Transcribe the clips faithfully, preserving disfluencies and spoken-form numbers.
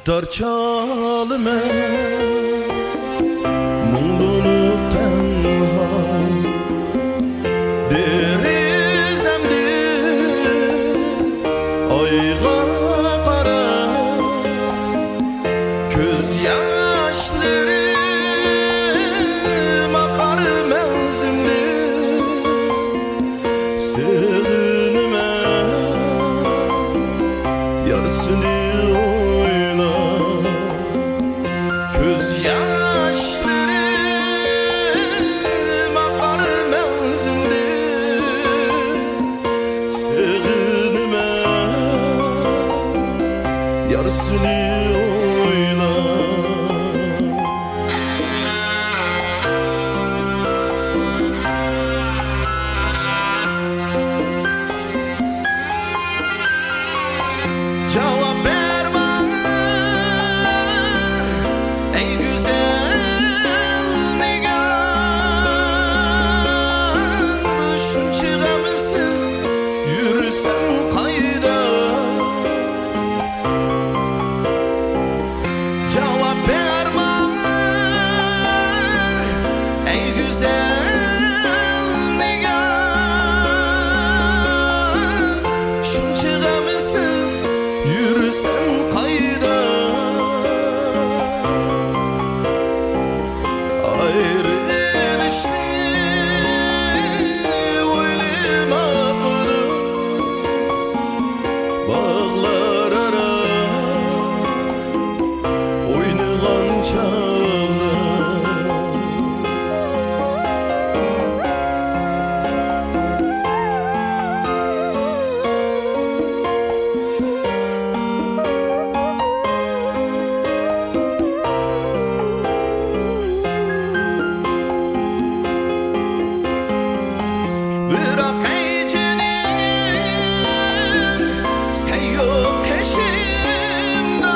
دار چالىمەن مۇڭلىنىپ تەنھا، دېرىزەمدىن ئايغا قاراپ، كۆز ياشلىرىم ئاقار مەڭزىمدىن. سېغىنىمەن يار سېنى ئويلاپ، كۆز ياشلىرىم ئاقار مەڭزىمدىن. سېغىنىمەن يار سېنى ئويلاپ. جاۋاب بەرمەڭ، ئەي گۈزەل نىگار، شۇنچە غەمسىز يۈرسەڭ قايدا؟ جاۋاب بەرمەڭ، ئەي گۈزەل نىگار، شۇنچە غەمسىز يۈرسەڭ قايدا؟ ئايرىلىشنى ئويلىماپمىدىڭ؟ باغلار ئارا ئوينىغان چاغدا. بىراق ئەي جېنىم، سەن يوق قېشىمدا،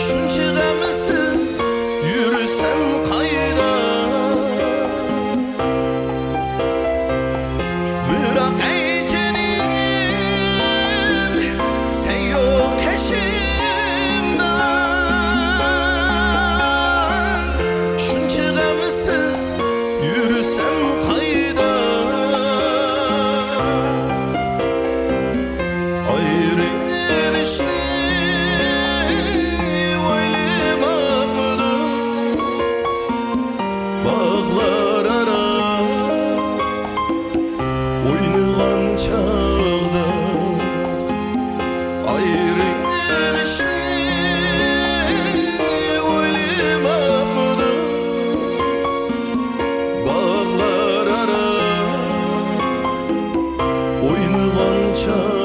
شۇنچە غەمسىز يۈرسەم قايدا؟ بىراق ئەي جېنىم، سەن يوق قېشىمدا، شۇنچە غەمسىز يۈرسەم قايدا؟ ئايرىلىشنى ئويلىماپمىدىڭ؟ باغلار ئارا ئوينىغان چاغدا، ئايرىلىشنى ئويلىماپمىدىڭ؟ باغلار ئارا ئوينىغان چاغدا.